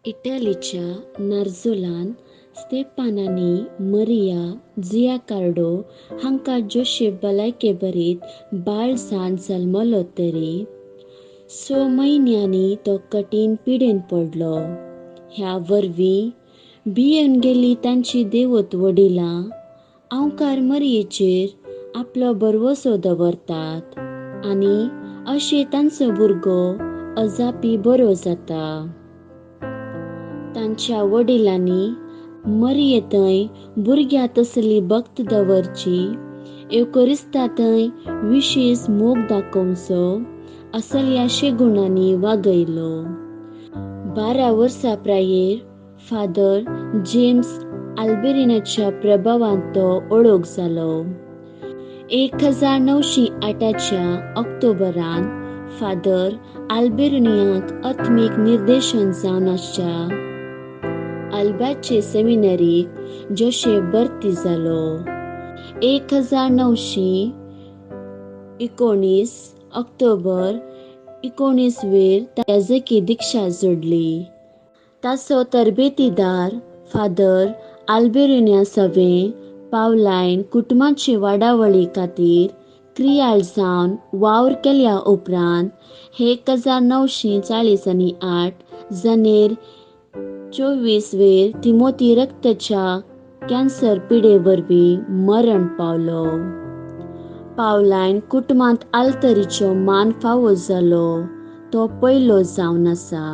इटलीच्या नार्झोलान स्तेपान आनी मरिया जियाकार्डो हांकां जोशेफ भलायकेभरीत बाळ जावन जल्मलो तरी 6 म्हयन्यांनी तो कठीण पिडेन पडलो. ह्या वरवीं भियेवन गेली तांची देवत वडिलां आंवकार मरयेचेर आपलो भरवसो दवरतात आनी अशें तांचो भुरगो अजापी बरो जाता. तांच्या वडिलांनी मरये थंय भुरग्या तसली भक्त दवरची, एवकरिस्ता थंय विशेश मोग दाखोवचो असल्या शेगुणांनी वागयलो. 12 वर्सां प्रायेर फादर जेम्स आल्बेरिनाच्या प्रभावान तो ओळख जालो. 1908 ऑक्टोबरान फादर आल्बेरिनाक आत्मीक निर्देशन जावन आसच्या अल्बाचे सेमिनरीक जोशेफ भरती जालो. 1919 ऑक्टोबर 19 वेर याजकी दीक्षा जोडली. ताचो तरबेतीदार फादर आल्बेरिना सवे पावलायन कुटुंबाचे वाडावळी खातीर क्रियाळ जावन वावर केल्या उपरांत 1948 जानेर 24 वेर तिमोती रक्तच्या कॅन्सर पिडे वरवीं मरण पावलो. पावलायन कुटुंबांत आल्तरीचो मान फावो जालो तो पयलो जावन आसा.